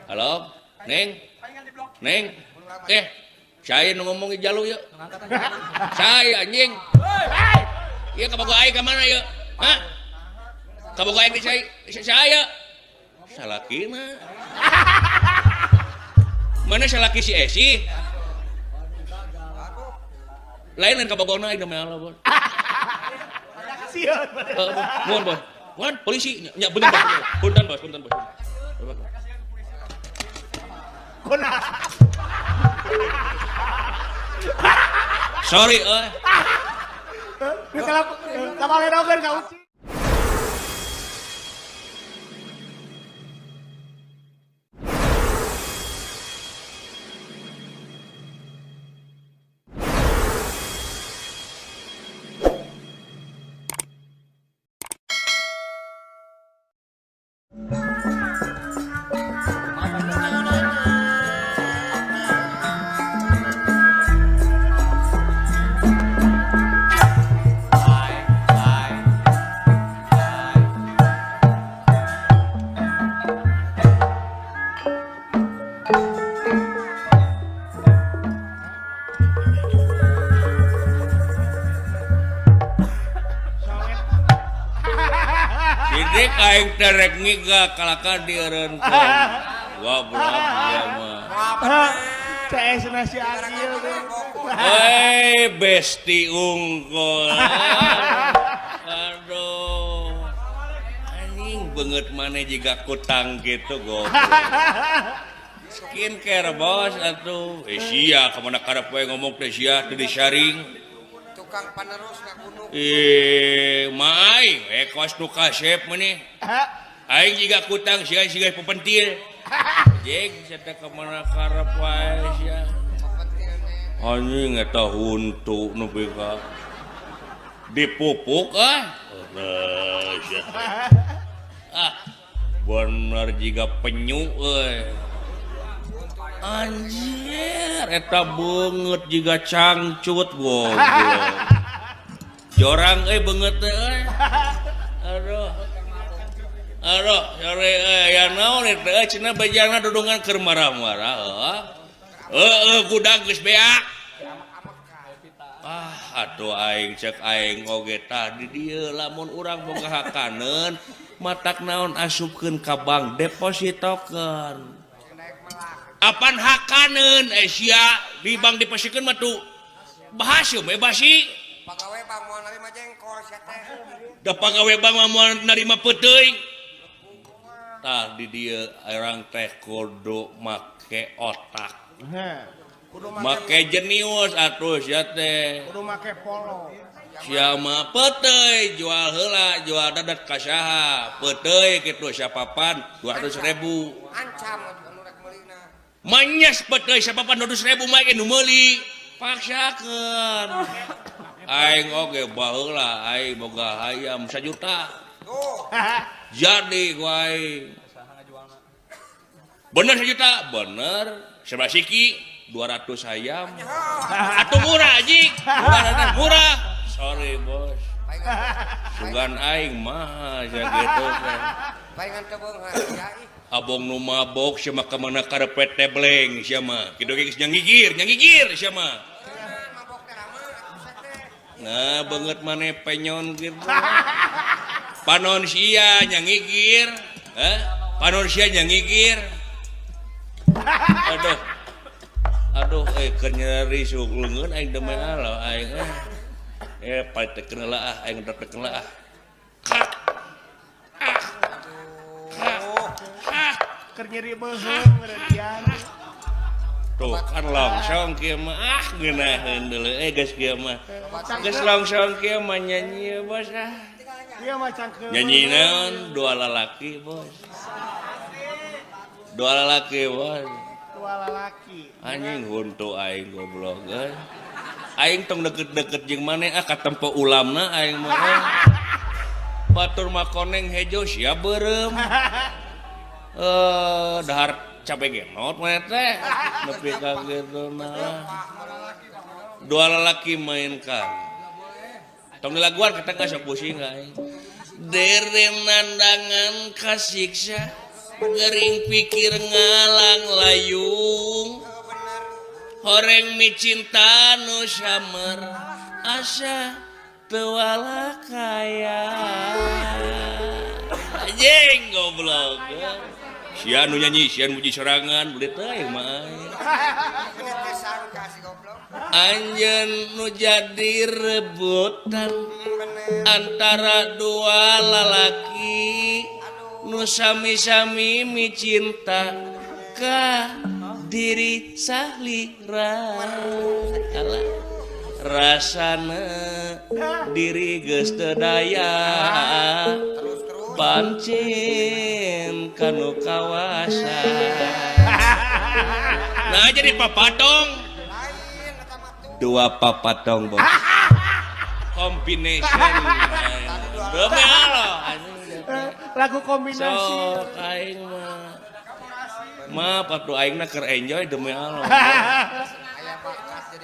Halo, Neng. Neng. Saya nu ngomong jalu yeuh. Saya anjing. Ieu kabogoh aing ka mana yeuh? Hah? Kabogoh aing di saya. Salakina. Mana salaki si Esi? Lain lain kabogohna aing demi Allah, Bos. Sieun. Nuhun, Bos. Nuhun, polisi. Nya bener, Bos. Punten, Bos, punten, Bos. Sorry, euy. Sidik aing terek ngiga kalaka dieureunkeun. Goblok ieu mah. CS nasi Agil. Hei, besti unggul. Aduh. Anjing beungeut maneh jiga kutang kitu goblok. Skincare bos atuh. Sia ka mana karep we ngomong teh sia teu disaring. Tukang panerus ngagunung. Maai, kos nu kasep meuni. Aing jiga kutang sia siga pepentil. Jek sia teh ka mana karep wae sia. Anjing eta huntu nepi ka dipupuk ah. Sia. Ah, bener jiga penyu euy. Anjir, eta beungeut jiga cangcut goblok. Jorang euy beungeut teh euy. Aduh. Aduh, sore euy aya naon eta euy cenah bejana dudungan keur marah-marah heuh. Heueuh gudang geus beak. Ah, atuh aing cek aing oge tah di dieu lamun urang boga hakaneun matak naon asupkeun ka bank depositokeun. Apan hakaneun sia di bank deposikeun mah tuh bahasieum we basi. Pagawe bank moal narima jengkol sia teh. Da pagawe bank mah moal narima peuteung. Tah di dieu urang teh kudu make otak. Make jenius atuh sia teh. Kudu make polo. Sia mah peuteuy jual heula, jual dadat ka saha. Peuteuy kitu sapapan 200.000. Ancam anu rek meulina. Manyas peuteuy sapapan 200.000 mah nu meuli. Paksakeun. Aing oge baheula aing boga hayam 1 juta. Tuh. Jadi ku aing. Bener 1 juta? Bener. Sebelah siki 200 ayam. Atuh murah anjing. Murah, murah. Sorry bos. Sugan aing mah sia kitu teh. Palingan teu beunghar sia ih. Abong nu mabok sia mah ka mana karepet teh bleng sia mah. Kitu ge geus nyangigir, nyangigir sia mah. Mabok teh rame atuh sia teh. Nah, beungeut maneh penyon kitu. Panon sia nyangigir, heh? Panon sia nyangigir. Aduh. Aduh, keur nyeri suuk leungeun aing demi Allah aing. Paling teu kenal ah, aing teu kenal ah. Kak. Ah. Ah. Keur nyeri beuheung meureun. Tuh kan langsung kieu mah ah ngeunaheun deuleu geus kieu mah. Geus langsung kieu mah nyanyi bos ah. Ieu mah cangkeul. Nyanyi naon dua lalaki bos. Dua lalaki bos. Dua lalaki. Anjing huntu aing goblok euy. Aing tong deket-deket jeung maneh ah katempo ulamna aing mah. Batur mah koneng hejo sia beureum. Dahar cabe genot mah teh nepi ka kitu mah. Dua lalaki mainkan. Tong dilaguan kata geus sok pusing aing. Dere nandangan kasiksa. Gering pikir ngalang layung horeng micinta nu samer asa teu walakaya anjing goblok sia nu nyanyi sia nu muji sorangan beli teh mah anjeun nu jadi rebutan antara dua lalaki nu sami-sami micinta ka diri salira rasana diri geus teu daya pancen kanu kawasa. Nah jadi papatong dua papatong bos combination demi Allah lagu kombinasi sok aing mah maaf atuh aingna keur enjoy demi Allah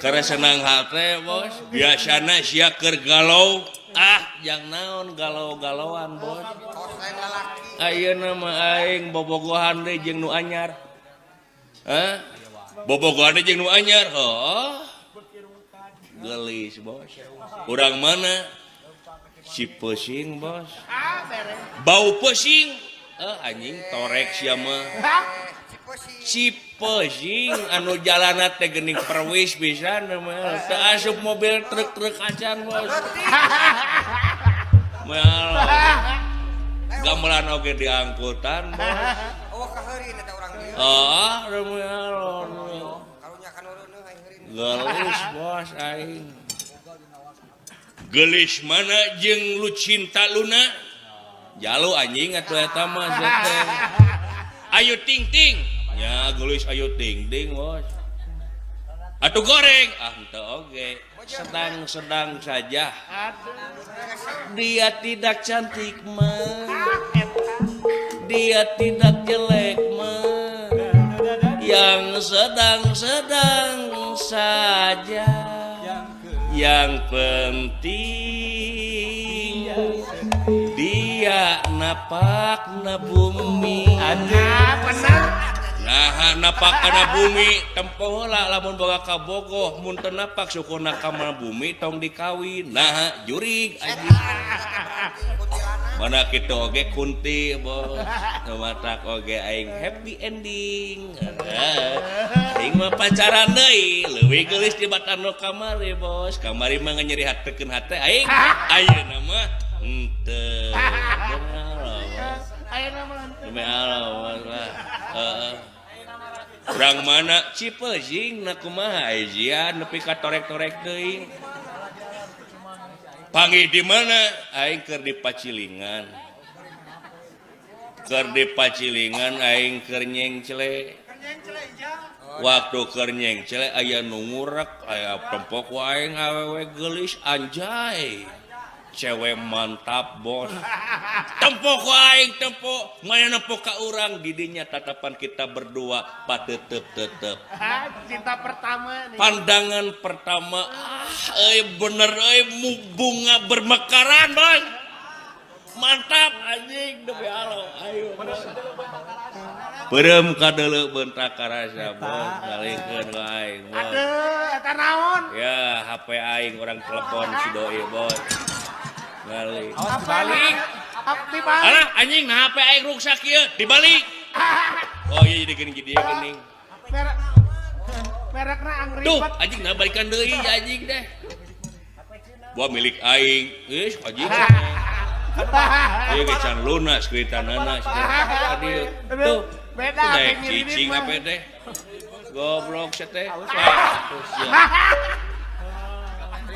keur senang hate bos biasana sia keur galau ah jang naon galau-galauan bos ayeuna mah aing bobogohan deui jeung nu anyar hah bobogohan deui jeung nu anyar heuh geulis bos urang mana si pesing bos bau pesing anjing torek sia mah si pesing anu jalana teh geuning perwis pisan mah teu asup mobil truk-truk acan bos moal gamelan oge diangkutan bos oh kaheureun eta urang dieu oh moal karunya kan eureun aing heureun gelis bos aing gelis mana jeung lu cinta luna jalu anjing atuh eta mah teh ayu ting ting nya gelis ayu ting ting bos atuh goreng ah henteu oge sedang-sedang saja dia tidak cantik mah dia tidak jelek mah yang sedang-sedang saja yang penting dia napak na bumi nah napak kana bumi tempo heula lamun boga kabogoh mun teu napak sukuna ka bumi tong dikawin nah jurig anjing mana kitu oge kunti bos nu matak oge aing happy ending aing mah pacaran deui leuwih geulis tibatan nu kamari bos kamari mah nyeri hatekeun hate aing ayeuna mah henteu demi Allah lah heeh urang mana Cipeuting na kumaha sia nepi ka torek-torek teuing panggih di mana aing keur di Pacilingan keur di Pacilingan aing keur nyengcle waktu keur nyengcle aya nu ngurek aya tempok ku aing awewe geulis anjay cewek mantap bos tempok aing tempok mana nempok ka urang didinya tatapan kita berdua patetep-tetep cinta pertama nih. Pandangan pertama ah euy bener euy bunga bermekaran bos mantap anjing demi Allah ayo beureum ka deuleu bentak karasa bos ngalihkeun ka aing bos aduh eta naon ya HP aing orang telepon si doi bos balik dibalik alah anjing nah HP aing ruksak ieu dibalik oh iya jadi geuning jadi geuning merekna anggrek tuh anjing nah balikan deui anjing deh buah milik aing geus anjing ieu ge can lunas keritanana tuh beda naik cicing HP teh goblok sia teh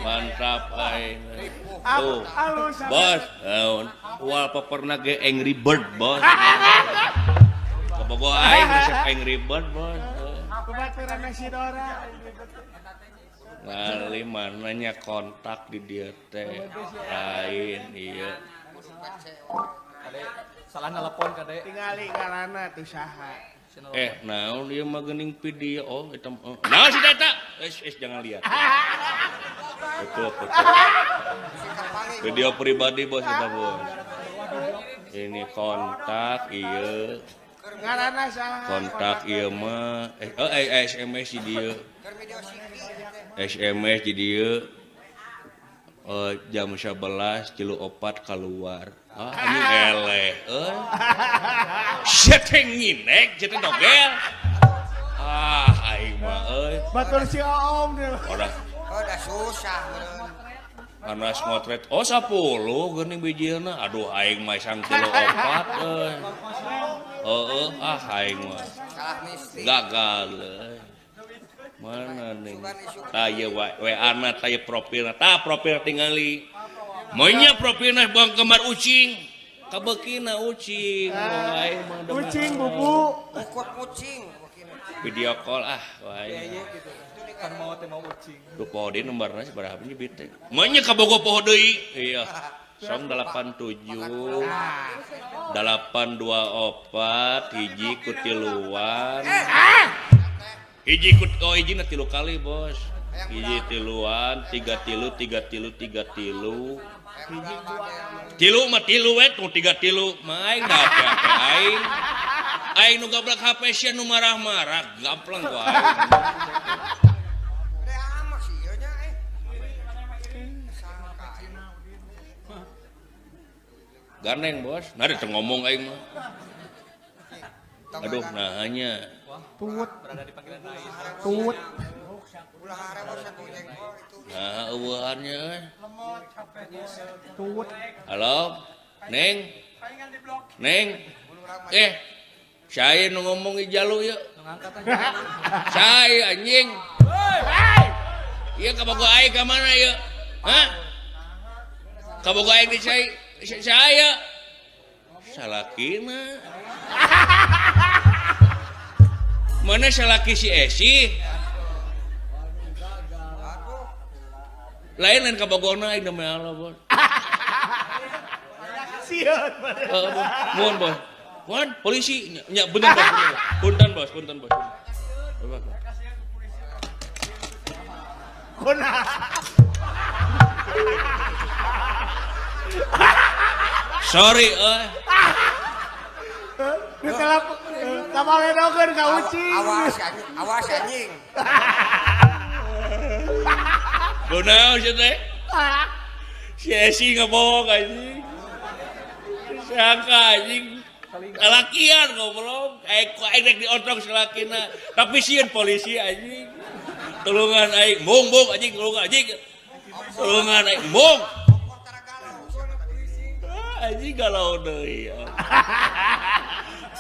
mantap aing tuh bos naon wallpaperna ge Angry Bird bos kabogoh aing resep Angry Bird bos babaturan si Dora ngali mananya kontak di dieu teh lain ieu salah telepon kade tingali ngaranna teh saha naon ieu mah geuning video oh eta naon si eta jangan lihat betul betul video pribadi bos eta bos ini kontak ieu Ngaranna saha? Kontak ieu mah SMS di dieu. SMS di dieu jam 11.04 keluar. Ah anjing eleh euy. Sia teh nginek sia teh dogel. Ah aing mah euy. Batur si Oom deh. Udah. Oh, dah susah meureun. Panas motret. Oh 10 geuning bijilna. Aduh aing mah sang 34 euy. Heeh, ah aing mah. Kalah mistik. Gagal euy. Mana nih? Tah ieu WA-na tah ieu profilna. Tah profil tingali. Meunya profilna buang kamar ucing. Kabeukina ucing. Aing mah ucing bubu. Ukut ucing. Video call ah wae. Kan mau teh mau ucing. Duh poho deui nomorna sabaraha nyebut teh. Meunya kabogo poho deui. Iya. 087 824 hiji ku tiluan. Hiji ku oh hijina 3 kali, Bos. Hiji tiluan, 3 tilu 3 tilu 3 tilu. Tilu mah tilu we tuh 3 tilu. Mah aing da HP aing. Aing nu gablak HP sia nu marah-marah, gamplang ku aing. Gandeng bos, nah ada ngomong aing mah. Aduh, nah hanya. Tut. Tut. Nah, eueuhannya euy. Tut. Halo, Neng. Neng. Saya nu ngomong jalu ieu. Saya anjing. Ieu kabogo aing ka mana ieu? Hah? Kabogo aing di cai. Saya salakina. Mana salaki si Esi? Lain lain kabogona aing demi Allah, Bos. Sieun. Mohon, Bos. Mohon polisi nya bener, Bos. Punten, Bos, punten, Bos. Sorry euy. Ditelap kamaledokeun ka ucing. Awas anjing, awas anjing. Kunaon sia teh? Si Esi ngebohong anjing. Sangka anjing. Lalakian goblok. Ku aing rek diotrok salakina. Tapi sieun polisi anjing. Tulungan aing, mung mung anjing, tulungan anjing. Tulungan aing, mung. Anjing galau deui.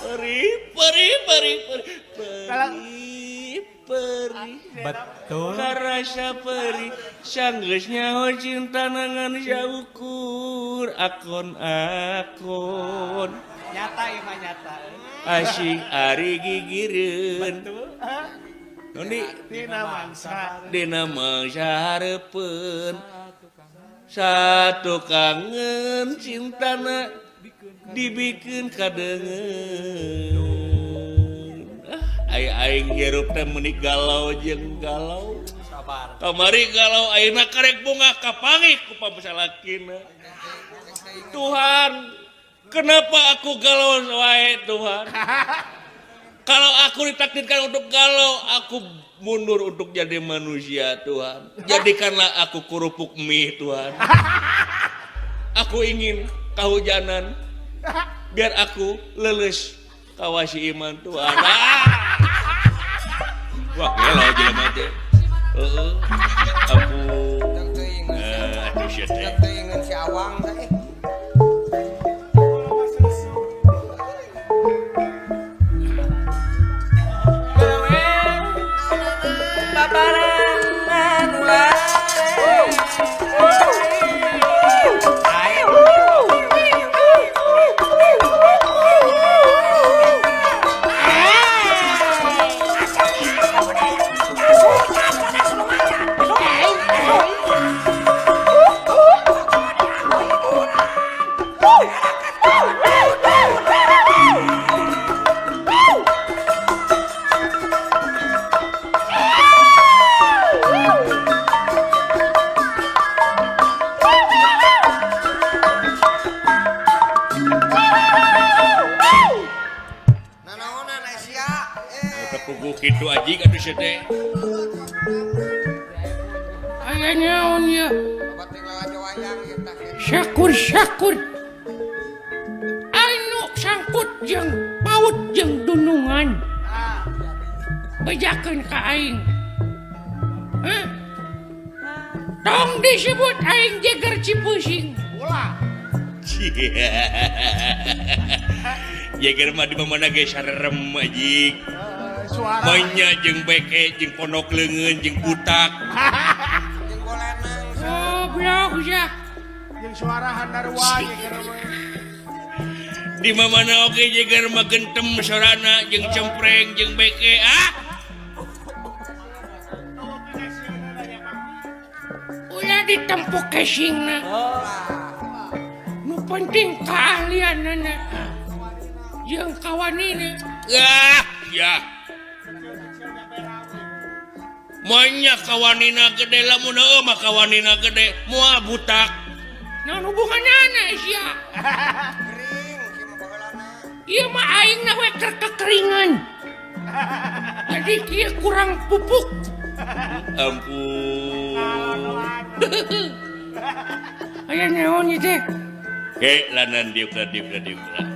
Perih, perih, perih, perih, perih, perih. Betul. Karasa perih, sanggeus nyaho cinta nangan saukur akon akon. Nyata ieu mah nyata. Asih ari gigireun. Betul. Nundi dina mangsa. Dina mangsa hareupeun. Satu kangen cintana dibikeun kadeungeun. Ah, aing hirup teh meuni galau jeung galau. Sabar. Kamari galau ayeuna karek bunga kapanggih ku pasalakina. Tuhan, kenapa aku galau wae Tuhan? Kalau aku ditakdirkan untuk galau, aku mundur untuk jadi manusia, Tuhan. Jadikanlah aku kerupuk mie, Tuhan. Aku ingin kehujanan, biar aku leles kawasi iman, Tuhan. Ah! Wah, galau jelema teh. Heeh. Ampun. Aduh sia teh. Teuingeun si Awang teh. Hey! Tepuguh kitu anjing atuh sia teh. Aya naon ieu? Syakur-syakur. Anu sangkut jeung paut jeung dunungan. Bejakeun ka aing. Hah? Tong disebut aing jeger Cipusing. Ulah. Jeger mah di mana ge sarerem anjing. Suara. Manya jeung beke jeung pondok leungeun jeung butak. Jeung golenang. Goblok sia. Jeung suara handarua jeger mah. Di mana oge jeger mah gentem sorana jeung cempreng jeung beke ah. Ulah ditempuk casingna. Nu penting keahlianana jeung kawanina. Ah, ya. Manya kawanina gede lamun heueuh mah kawanina gede moal butak. Naon hubunganana sia? Kering si mah baheulana. Ieu mah aingna we keur kekeringan. Jadi kieu kurang pupuk. Ampun. Aya naon ieu teh? Ke lanan diuk lah diuk lah diuk lah.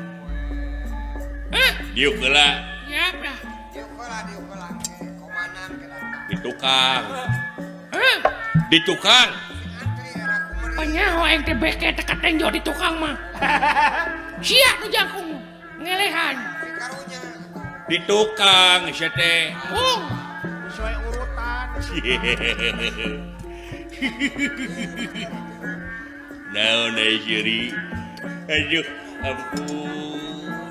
Hah? Diuk lah Siap lah. Diuk heula diuk heula. Komanan ke datang. di tukang. Hah? Di tukang. Antri era kumeuri. Panyaho aing teh beke teh katenjo di tukang mah. Sia nu jangkung ngelehan. Si karunya. Di tukang sia teh. Ung, Sesuai urutan. Naon euy sieuri? Aduh, ampun.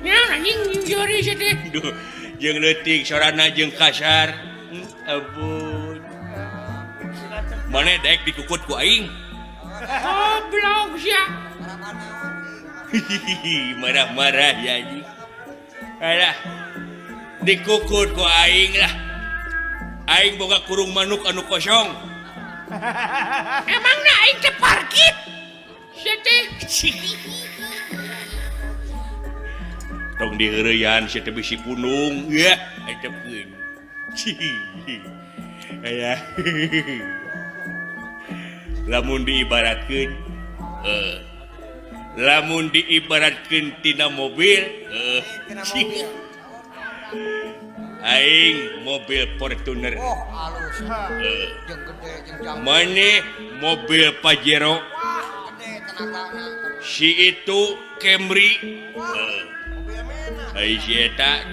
naon anjing nyuri sia teh? Duh, jeung leutik sorana jeung kasar. Ampun. Mane daek dikukut ku aing. Goblok sia. Marah-marah ya anjing. Alah. Dikukut ku aing lah. Aing boga kurung manuk anu kosong. Emangna aing teh parkit? Sia teh. Tong diheureyan sia teh bisi punung. Ya, aing teh peun. Aya. Lamun diibaratkeun lamun diibaratkeun tina mobil Tina mobil. Aing mobil Fortuner. Oh, alus. Jeung gede jeung jangkung. Maneh mobil Pajero. Wah, gede tenagana. Si itu Camry. Mobil mena. Ai si eta.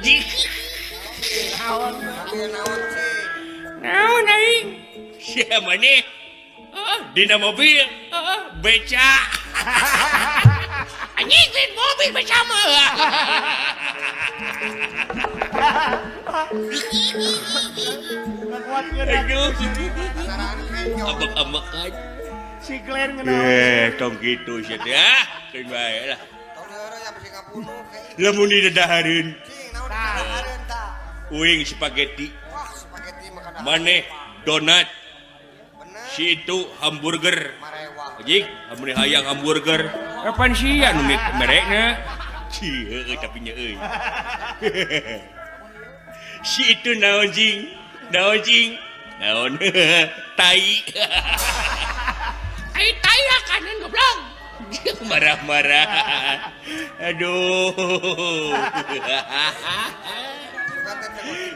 Mobil naon cing? Naon aing? Sia maneh? Heeh, Dina mobil heeh. beca. Anjing lain mobil bersama. Kakuatkeun Aduh. Karaan kenjo. Ambek-ambekan. si Glenn ngenaon. Tong kitu sia teh. Ah, keun bae lah. Tong diheureyan bisi ngabunuh ke. Lamun didahareun Cing, naon didahareun tah? uing spaghetti, Wah, spaghetti mah kada. maneh donat, Bener. si itu hamburger. Marewah. Anjing, amun hayang hamburger. Kapan sia nu merekna? Ci, heueuh tapi nya euy. Si itu naon jing? Naon jing? Naon? Tai. Ai tai kanan goblok. Marah-marah. Aduh.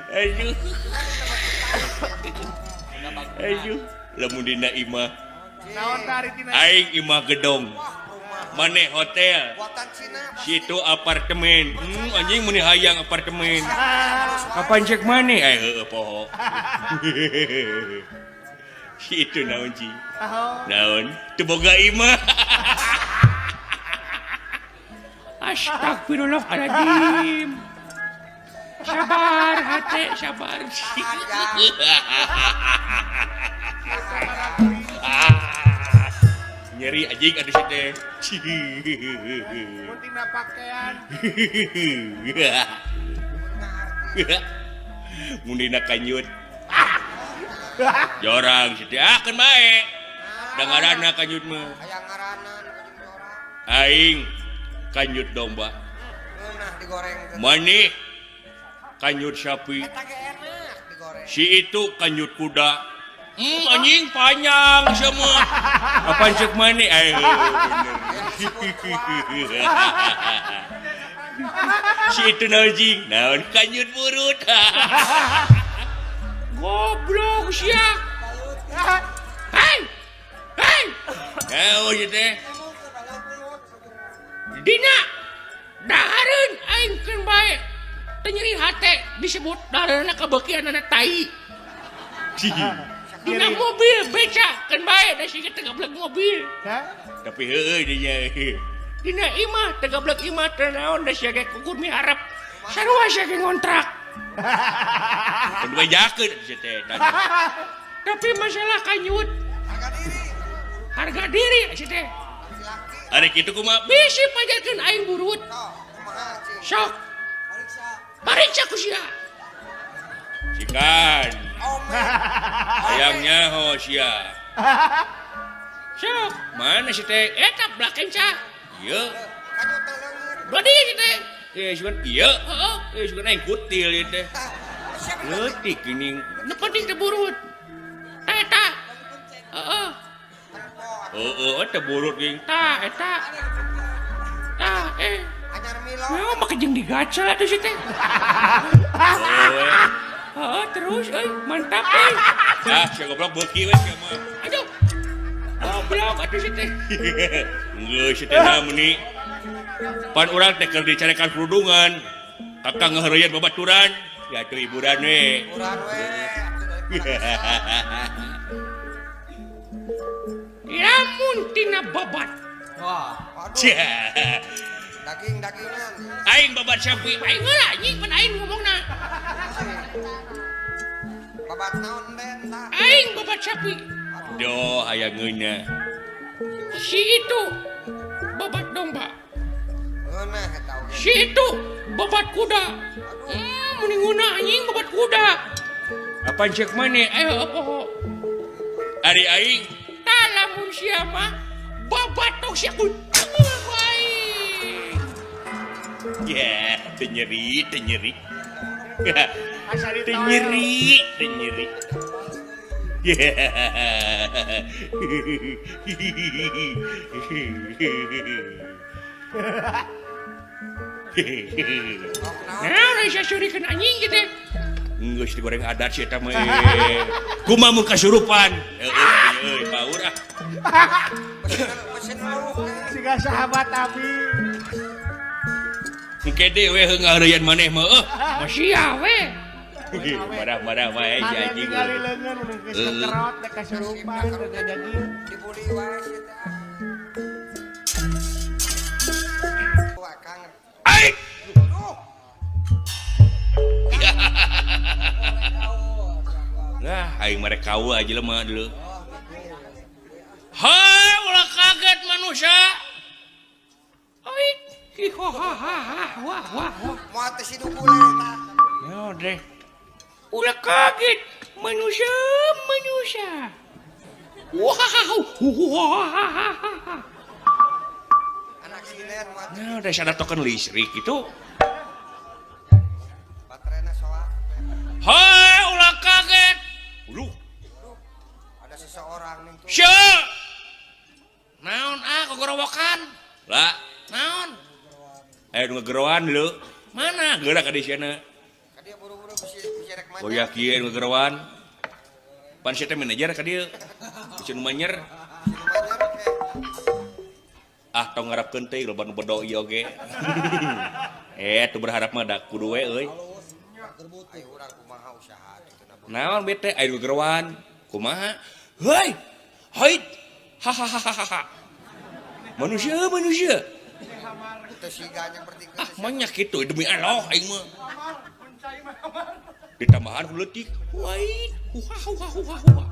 Aduh. Aduh. Lamun dina imah, Naon tari tina? aing imah gedong. Maneh hotel. Buatan Cina. Situ apartemen. Anjing mun hayang apartemen. Kapan cek maneh? Eh heueuh poho. Si itu naon cing? Naon? Teu boga imah. Astagfirullahaladzim. Sabar hate, sabar. Nyeri anjing aduh si teh. Mun tina pakaian. Mun dina kanyut. Jorang si teh ah keun bae. Da ngaranna kanyut mah. Aya ngaranan ka jeung jorang. Aing kanyut domba. Ngeunah digoreng teh. Maneh kanyut sapi. Eta ge enak digoreng. Si itu kanyut kuda. Anjing panjang semua. Apaan cek maneh? Ayo bener. Si itu naon naon kanyut burut. Goblok sia. Hei. Hei. Naon ieu teh? Dina dahareun aing keun bae. Teu nyeri hate disebut dahareunna kabeukianana tai. Dina mobil beca keun bae da siga teu gablek mobil. Tapi heueuh dinya. Dina imah teu gablek imah teu naon da sia ge kukur miharep. Sarua sia ge ngontrak. Kudu bejakeun sia teh. Tapi masalah kanyut Harga diri. harga diri sia teh. Laki-laki. Ari kitu kumaha? Bisi pajarkeun aing burut. Sok, kumaha cing? Sok, Pariksa. pariksa ku sia. Sikan. Ome. Hayang nyaho sia. Sok, Mana si teh? eta belakang ca. Ieu. Kanyut teh leungit. Badi si teh. Sugan ieu. Heeh. Sugan aing kutil ieu teh. Siapa Leutik geuning. Nu penting teh burut. Tah eta. Heeh. Heeh, teh burut geuning. Tah eta. Tah eh. Anyar milo. Nah, make jeung digacal atuh si teh. Heeh. Heeh, terus euy, mantap euy. Ah, sia goblok beuki we sia mah. Aduh. Goblok atuh si teh. Geus si teh na meuni. Pan urang teh keur dicarekan kerudungan. Kakak ngaheureuyeuan babaturan. Ya atuh hiburan we. Hiburan we. Atuh daripada Lamun tina babat. Wah, Waduh, Cia. daging-dagingan. Aing babat sapi. Aing heula anjing pan aing ngomongna. Babat naon den tah? Aing babat sapi. Doh aya ngeunah. Si itu babat domba. Ngeunah eta oge. Si itu babat kuda. Mending ngeunah anjing babat kuda. Apaan cek maneh? Ayo poho. Ari aing Tah lamun sia mah babat tok sia ku aing. Ya, teu nyeri, teu nyeri. Asa Teu ditoel. nyeri, teu nyeri. Sok naon? Nah, udah sia surikeun anjing gitu. Geus digoreng adat si eta mah. Kumaha mun kasurupan? Heueuh, euy, baur ah. Mesin lu. Siga sahabat abi. Engke deui we ngahreuyan maneh mah eueuh. Masih we. Marah-marah wae si Ada anjing. ningali leungeun mun geus kekerot teh kasurupan teh daging. Dibuli wae si teh. Wah, Kang. Aing. Duh, Nah, aing mereka kawa aja lemah dulu. Hai, ulah kaget manusia. Oi. Hi ho ha ha ha wah wah wah. moal teh si dukule eta. Ya deh. Ulah kaget manusia manusia. Wah ha ha ha ha ha ha. Anak silen moal teh Nah, udah ada token listrik itu. baterainya soak. Hai, ulah kaget. Aduh, Duh, ada seseorang nih tuh. sia. Naon ah kegorowokan? Lah, naon? Nu ngegeroan lu. Mana geura ka di sana? Ka dia buru-buru bisi rek Oh ya kieu nu ngegeroan. Pan sia teh manajer ka dieu. Bisa nu manyer. Si nu manyer teh. Ah, tong ngarapkeun teh loba nu bodoh ieu oge. Tuh berharap mah da kudu we euy. Ai urang kumaha usaha kitu na. Naon bete aya nu geroan. Kumaha? Hei. Hei. Ha ha ha ha ha. Manusia, manusia. Teu siganya bertingkah. Ah, banyak gitu demi Allah aing mah. Ditambahan ku leutik. Wait, huha huha huha huha.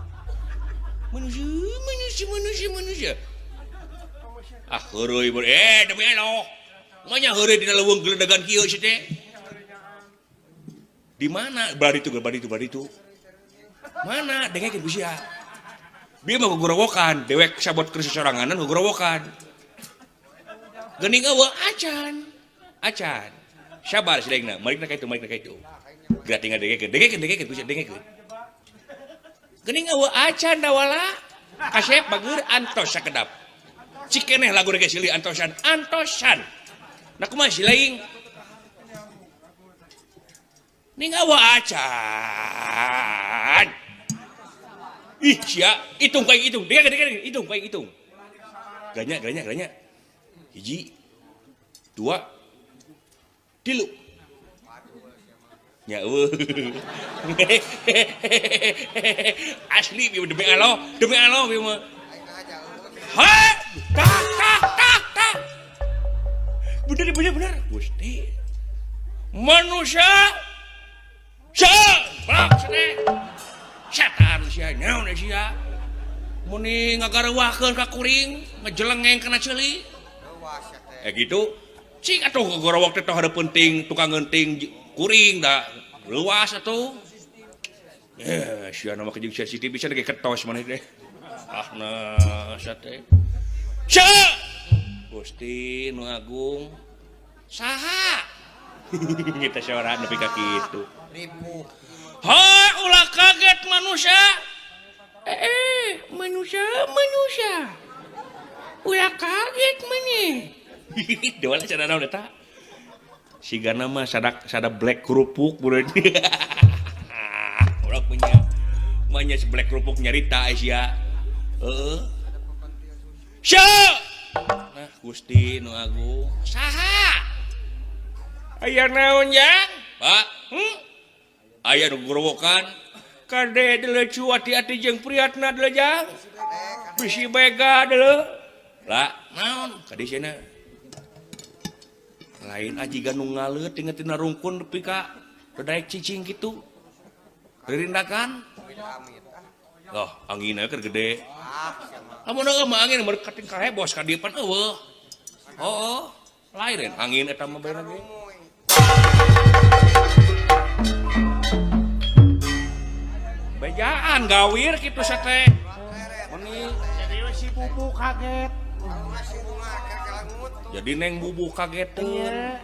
Manusia, manusia, manusia, manusia. Ah, heureuy demi Allah. Manya heureuy dina leuweung geledegan kieu si teh. Di mana? Bari itu, bari itu, bari itu. Mana? Dengekeun ku sia. Dia mah gogorowokan, dewek sabot keur soranganan gogorowokan. Geuning eueuh acan. Acan. Sabar si daengna, marikna ka itu, marikna ka itu. Geura tinggal dengekeun, dengekeun, dengekeun, bisa dengekeun. Geuning eueuh acan dawala. Kasep bager antos sakedap. Cikeneh lagu rege silih antosan, antosan. Nah kumaha si laing? Ning eueuh acan. Ih sia, hitung kayak hitung, dengekeun, dengekeun, hitung kayak hitung. Geranya, geranya, geranya. 1, 2, 3. Ya eueuh. Asli ieu demi Allah ieu mah. Ha! Tak tak tak tak. Bener bener bener. Gusti. Manusia. Sa, bak sene. Setan sia naon sia. Muni ngagareuwahkeun ka kuring, ngejelengeng kana ceuli. Gitu. Cing atuh gogorowok teh tong hareupeun ting tukang ngeunting kuring da leuwas atuh. Sia nama kejeng sia Siti bisa ge ketos maneh teh. Ah nah sia teh. Sia! Gusti nu agung. Saha? Kita sora nepi ka kitu. Ripuh. Ha ulah kaget manusia. Manusia, manusia. Ulah kaget maneh. Dewa cara naon eta? Sigana mah sada black kerupuk meureun. Urang punya manya si black kerupuk nyarita sia. Heeh. Sia! Nah, Gusti nu agung. Saha? Aya naon jang? Pak, Aya nu gorowokan. Kade deuleu ati-ati jeung priatna deuleu jang. Bisi bega deuleu. Lah, naon? Kade sia lain aji nu ngaleut tinggal tina rungkun nepi ka daek cicing kitu. Ririndakan. Loh, anginna keur gede. Lamun eueuh mah angin meur kating ka hebos ka dieu pan eueuh. Heuh, lain angin eta mah bae ge. Bejaan gawir kitu sate. Meni jadi si bubu kaget. Jadi neng bubu kageteun.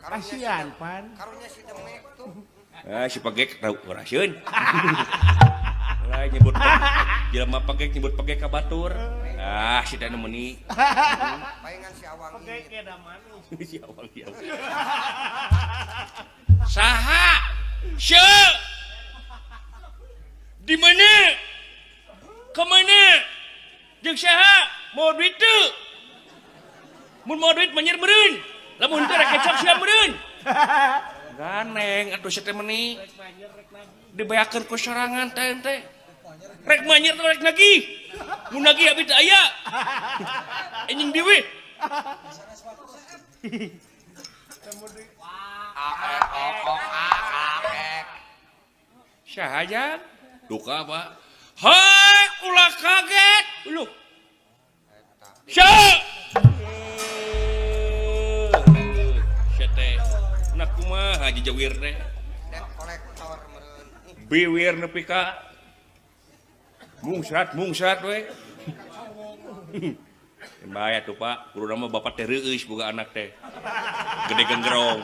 Kasihan pan. Karunya si demek tuh. Ah si pegek tau rasieun. Lain nyebut jelema pegek nyebut pegek ka batur. Ah si teh nu meuni. Palingan si Awang. Pegek ge da manis. Si Awang ieu. Saha? Syeu. Di mana? Ke mana? Jeung saha? Mau duit teu? Mun mau duit menyer meureun. Lamun teu rek kecap sia meureun. Ganeng atuh sia teh meuni. Dibeakeun ku sorangan teh teh. Rek manyer teh rek nagih. Mun nagih abi teu aya. Anjing deui. Saha jang? Duka Pak. Hai ulah kaget. Uluh. Sia! Sia teh. Nah kumaha jejawir teh? Debt collector meureun. Biwir nepi ka mungsrat mungsrat we. Bahaya tuh Pak, kudu mah bapak teh reueus boga anak teh. Gede genggerong.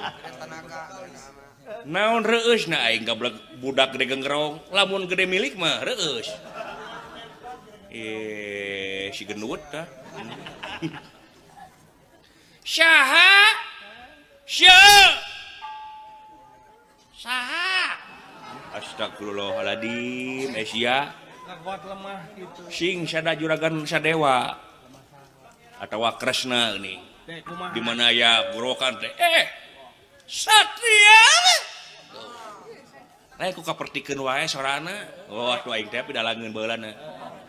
Naon reueus na aing gablek budak gede genggerong, lamun gede milik mah reueus. Si gendut tah. Saha? Sia. Saha? Astagfirullahaladzim, sia. Kuat lemah gitu. Sing sada juragan sadewa atawa Kresna ini. Di mana ya gorokan teh? Satria. Lain ku kapertikeun wae sorana. Oh, atuh aing teh pidalangeun baheulana.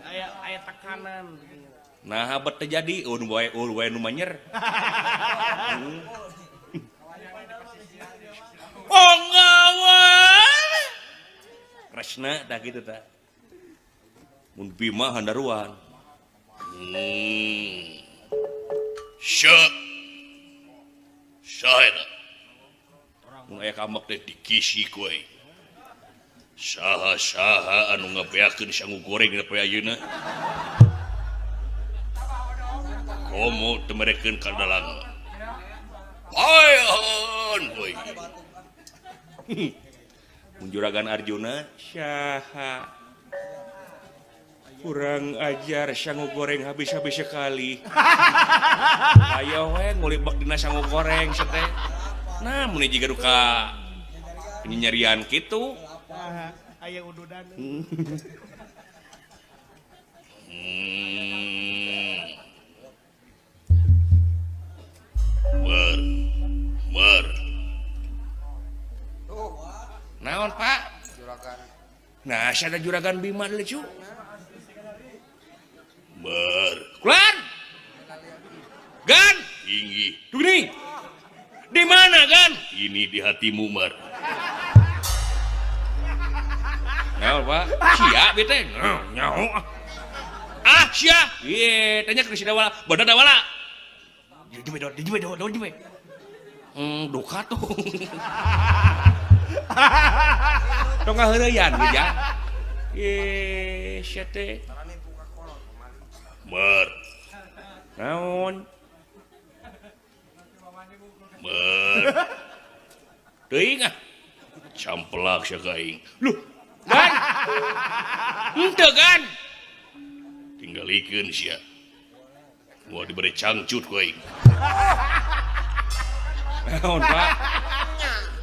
Aya aya tekanan. Nah, bet teh jadi un wae nu manyer. Ponggawan. Kresna tah kitu tah. Mun Bima handaruan. Sya. Saha. Mun aya kamek teh dikisi ku aing. Saha-saha anu ngabeakeun sangu goreng nepi ayeuna. Komo teu merekeun ka dalang. Ayon boy. Mun Juragan Arjuna saha? Kurang ajar sangu goreng habis-habis sekali. Ayo we ngulibak dina sangu goreng teh. Nah, mun jiga duka penyerian kitu. Aya ududan. Ber. Ber. Naon, Pak? Juragan. Nah, sada Juragan Bima deui cu. Ber. Keluar. Gan, inggi. Tunggu. Di mana, Gan? Ini di hatimu, Mar. Naon, Pak? Sia bete. Nyaho. Ah, sia. Ieu, tanya ke si Dawala. Bodoh Dawala. Dijeme. Duka tuh. Tong ngaheureuyan ya. Ih, sia teh. Ber. Naon? Ber. Teuing ah. Campelak sia ka aing. Luh, Gan. Henteu, Gan. Tinggalikeun sia. Moal dibere cangcut ku aing. Naon, Pak?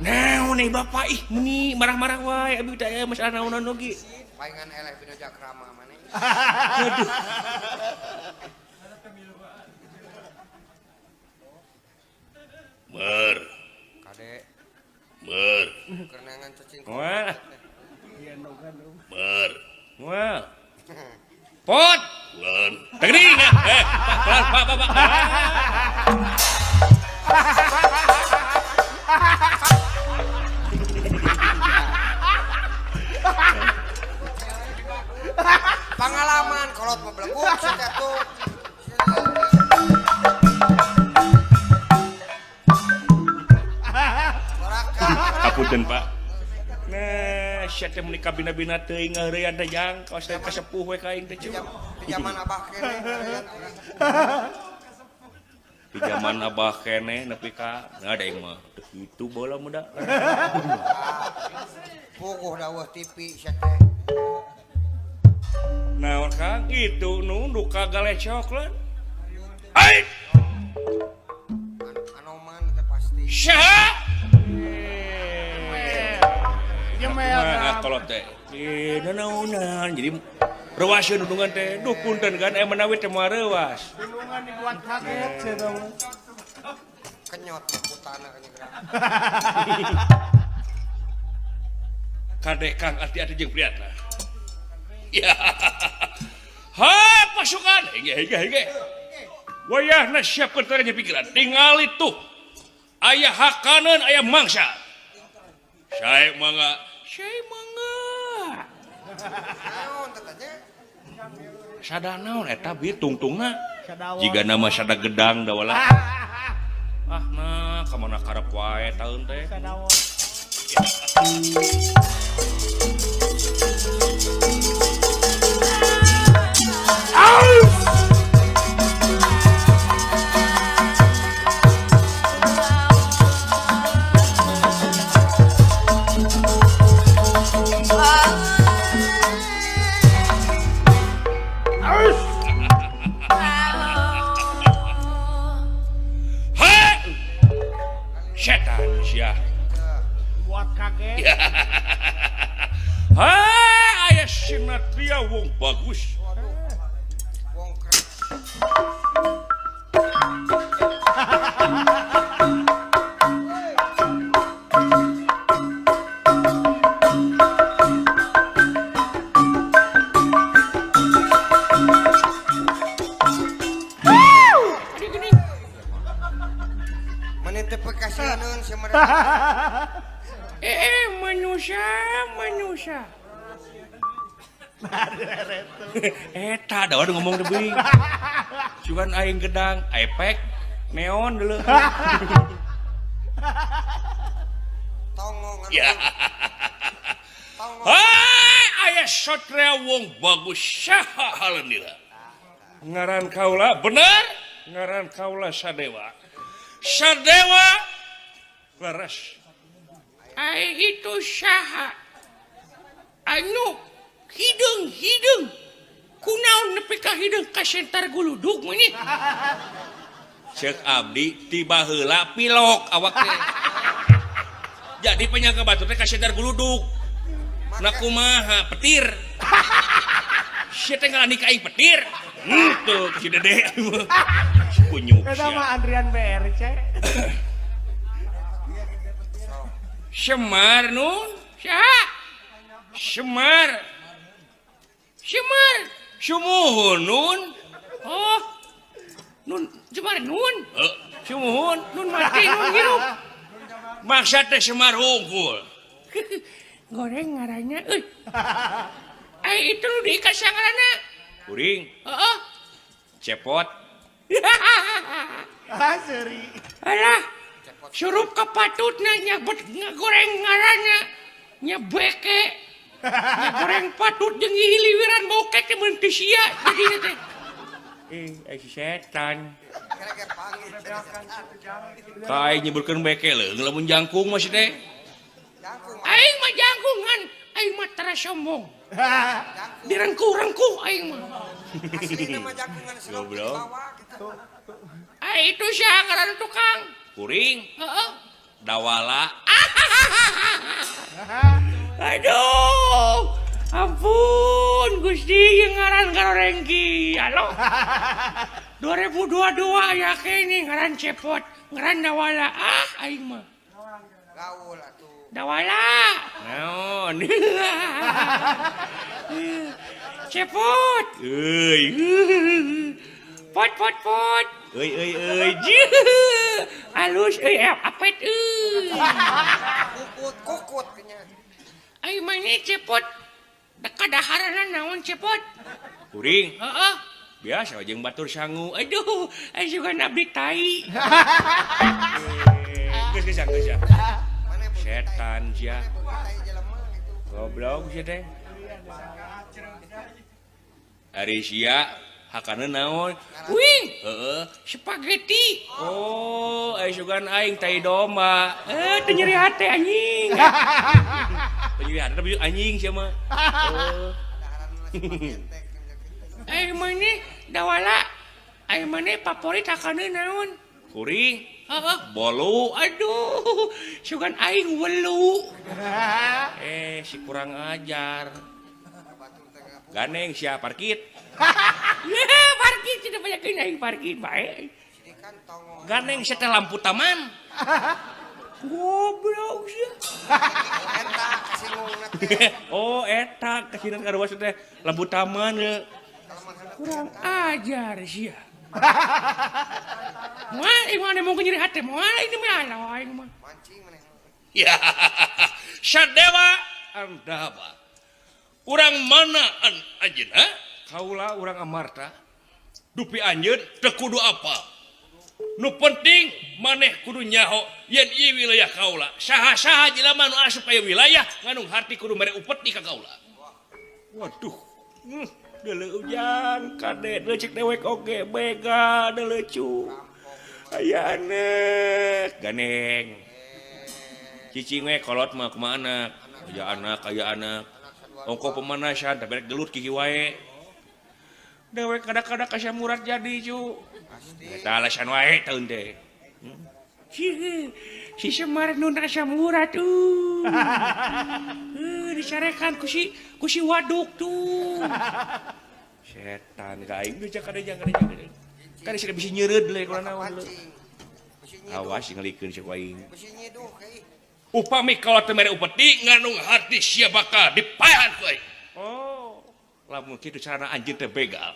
Naon nih Bapak ih meni marah-marah wae abi teh aya masalah naonan oge. Paingan eleh bina jakrama maneh. Aduh. Ber. Kade. Ber. Kerenangan cacing. Wah. Ber. Wah. Pot. Lan. Tegering. Pak, Pak, Pak, Pak. Pengalaman kolot mabelekuk sia tuh. Kapunten, Pak. Nah, sia teh meuni kabina-bina teuing ngaheureuyan teh jang kaos teh kasepuh we ka aing teh cu. Di zaman abah keneh. Di zaman abah keneh nepi ka nah da aing mah teu kitu baheula muda. Puguh daweuh TV sia teh. Naon Kang itu nu duka galecok lan. Ai. Anoman teh pasti. Saha? Jemel kalau teh. Naonan jadi reuaseun dundungan teh. Duh punten kan menawi teh moal reuas. Dundungan dibuat kaget sia teh. Kenyot putana kanya. Kade Kang ati-ati jeung priatna. Ya. Ha pasukan. Hege hege hege. Wayahna siapkeun teh pikiran. Tingali tuh. Aya hakaneun aya mangsa. Sae mangga. Sae mangga. Naon teh teh? Sada naon eta bieu tungtungna? Jiga nama sada gedang dawala. Ah nah ka mana karep wae taeun teh. Setan sia. Buat kaget. Ha, aya sinatria wong bagus. Wong keren. Manusia. Eta da ngomong deui. Cuman aing gedang, epek neon dulu. Tongongan. Ya. Hai, aya satria wong bagus saha halenira. Ngaran kaula bener, ngaran kaula Sadewa. Sadewa Leres. Ai itu saha anu hideung-hideung kunaon nepi ka hideung kasentar guludug mah nya. Ceuk abdi tiba heula pilok awak teh. Jadi penyangka batur teh kasentar guludug. Na kumaha petir. Sia teh ngalani ka aing petir. Tuh si Dede. Kunyuk. Eta mah Andrian BRC. Semar nun. Saha? Semar. Semar. Sumuhun nun. Oh. Nun Semar nun. Sumuhun nun mati nun hirup. Maksa teh Semar hungkul. Goreng ngarannya euy. Ai itu nu diikat sangarana. Kuring. Heeh. Cepot. Ah seuri. Alah. Surup kapatutna nyabet ngagoreng ngaranna nya beke. Ngagoreng patut jeung hiliwiran bokek teh mun teu sia jadina teh. Eh, si setan. Ka aing nyeburkeun beke leuh lamun jangkung mah si teh. Aing mah jangkungan, aing mah tara sombong. Direngkuh-rengkuh aing mah. Aslina mah jangkungan selop di bawah gitu. Ai itu saha ngaran tukang? Kuring. Heeh. Dawala. Aduh. Ampun Gusti ieu ngaran garorengki. Halo. 2022 ya kene ngaran Cepot, ngaran Dawala. Ah aing mah. Gaul atuh. Dawala. Naon? Cepot. Euy. Pot pot pot. Euy euy euy. Alus euy apet euy. Kukut kukut nya. Aing mah ini Cepot. Kadaharana naon Cepot? Kuring. Heeh. Biasa jeung batur sangu. Aduh, aing juga abdi tai. Geus geus geus. Setan sia. Goblok sia teh. Ari sia hakana naon? Wing, heeh, spaghetti. Oh, ai sugan aing tai domba. Teu nyeri hate anjing. Teu nyeri hate tapi anjing sia mah. Oh. Ai maneh Dawala, ai maneh favorit hakana naon? Kuring. Heeh. Bolu. Aduh, sugan aing welu. Si kurang ajar. Ganeng sia parkit. Parkit tidak banyak aing parkit bae. Ganeng sia teh lampu taman. Goblok sia. Eta kasingungna teh. Oh, eta kasinan karuas teh lampu taman ye. Kurang ajar sia. Moal ieu mah mau nyeri hate moal ini mah aing mah. Mancing maneh. Ya. Sadewa andaba. Urang mana an anjeunna? Kaula urang Amarta. Dupi anjeun teu kudu apa. Nu penting maneh kudu nyaho yen ieu wilayah kaula. Saha-saha jelema nu asup ka wilayah ngandung harti kudu mere upeti ka kaula. Waduh. Deuleu ujang kade deuleu cek dewek oge bega deuleu cu. Aya anak ganeng. Cicing we kolot mah kumaha anak. Aya anak, aya anak. Ongko pemanasan tapi rek gelut kiki wae. Dewek kada-kada ka Murat jadi cu. Eta alasan wae taun teh. Si Semar nu asa Murat tuh. Dicarekan ku si waduk tuh. Setan ka aing geus kada jangan kada. Kan sia bisi nyeureud le kunaon naon. Awas ngelikeun si aing. Bisi nyiduh ka. Upami kalau teu mere upeti ngandung hati sia bakal dipaehan ku aing. Oh, lamun kitu carana anjeun teh begal.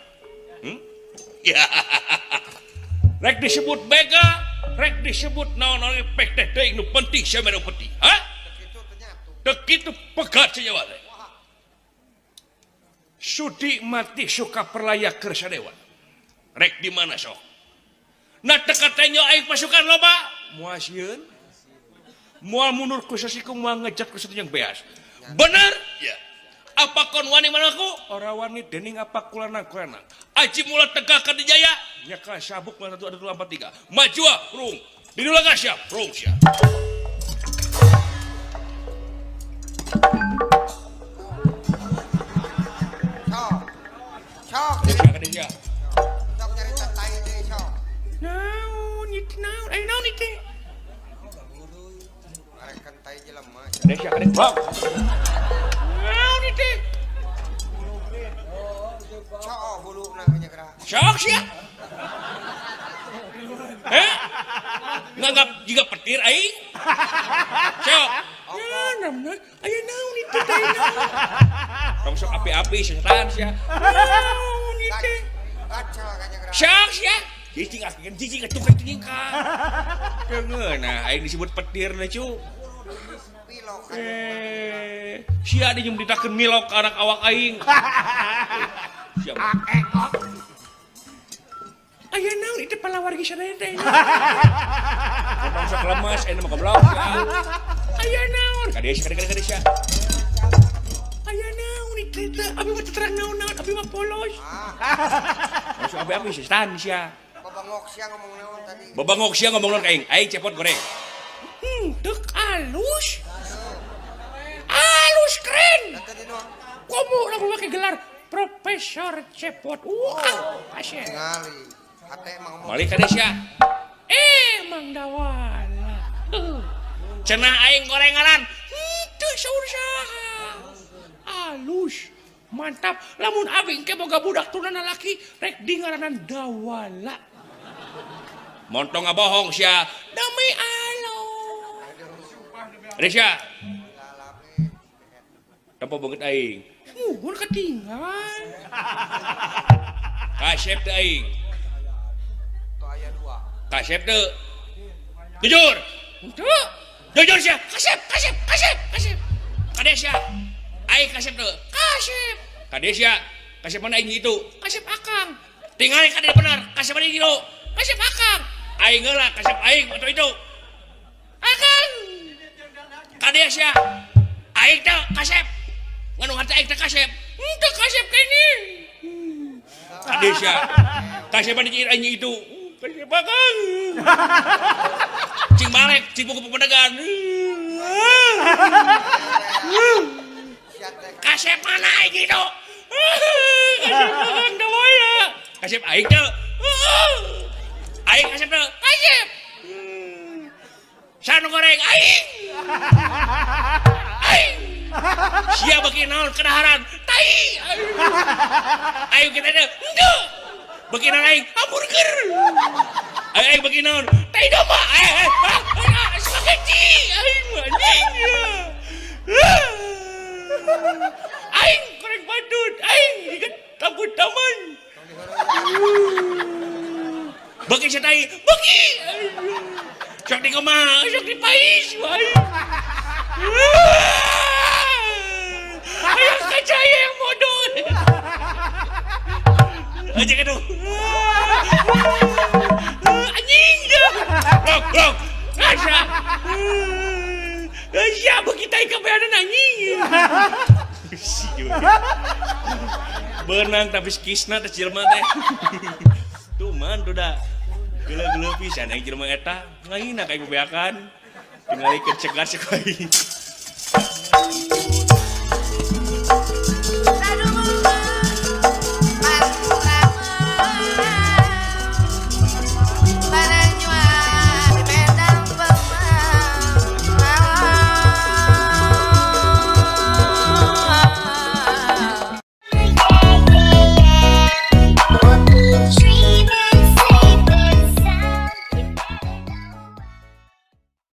Ya. Rek disebut begal, rek disebut naon-naon pek teh teuing nu penting sia mere upeti. Hah? Teu kitu pegat sia nyawa teh. Sudi mati suka perlaya keur sadewa. Rek di mana sok? Nah teu katenyo aing pasukan loba, moal sieun. Moal mundur ku sasiku moal ngejat ku satu yang beas. Bener? Ya. Apa kon wani manaku? Ora wani dening apa kulana-kulana. Aji mula tegak ka dijaya, nyaka sabuk 1 2 3. Maju rung. Didulaga siap, rung siap. Kadek sia kadek blok. Naon ieu teh? Coo huluna nya geura. Sok sia. Heh? Nganggap jiga petir aing. Sok. Ya, namna aya naon ieu teh naon? Tong sok api-api setan sia. Naon ieu teh? Gacel kanya geura. Sok sia. Cicing asikeun cicing atuh ka cicing ka. Keungeunah aing disebut petir na cu. Pilok. Sia di jeung ditakeun milok ka anak awak aing. Sia. Aya naon ieu teh palawargi sadaya teh. Tong sok lemes aing mah goblok. Aya naon? Ka dieu sia ka dieu sia. Aya naon ieu teh? Abi mah teu terang naon-naon, abi mah polos. Langsung abi-abi setan sia. Babangok sia ngomong naon tadi. Babangok sia ngomong naon ka aing? Aing cepot goreng. Deuk alus. Alus keren. Komo lamun make gelar Profesor Cepot. Wah, asih. Tingali. Hate emang ngomong. Balik ka sia. Mang Dawala. Cenah aing gorenganan. Henteu saur saha. Alus. Mantap. Lamun abi engke boga budak tunana laki rek di ngaranan Dawala. Montong ngabohong sia. Demi Allah. Resya. Tempo beungeut aing. Muhun ketinggal. Kasep teu aing. Tuh aya dua. Kasep teu. Jujur. Henteu. Jujur sia. Kasep, kasep, kasep, kasep. Kade sia. Aing kasep teu. Kasep. Kade sia. Kasep mana aing itu? Kasep akang. Tingali kade benar. Kasep mana itu? Kasep akang. Aing heula kasep aing atau itu. Akang. Kade sia. Aing teu kasep. Nganu hate aing teh kasep. Henteu kasep kene. Kade sia. Kasep mana aing itu? Kasep akang. Cing balek, cing buku pepedegan. Kasep mana aing itu? Kasep akang Dawala. Kasep aing teu. Aing kasep teu. Kasep. Sanu goreng aing. Aing. Sia beuki naon kedaharan? Tai. Aing kita teh henteu. Beuki naon aing? Hamburger. Aing aing beuki naon? Tai domba. Aing spaghetti. Aing anjing. Aing goreng badut. Aing ikat takut taman. Beuki sia tai. Beuki. Sok di kumaha, sok di pais wae. Ayo kacaya yang bodoh. Aja aduh. Anjing. Blok, blok. Asa. Sia beuki tai kabeanan anjing. Beunang tapi skisna teh jelema teh. Tuman tuh da. Geuleuh-geuleuh pisan aing jelema eta. Ngahina ka bebeakan. Tingali keur cegat sakali.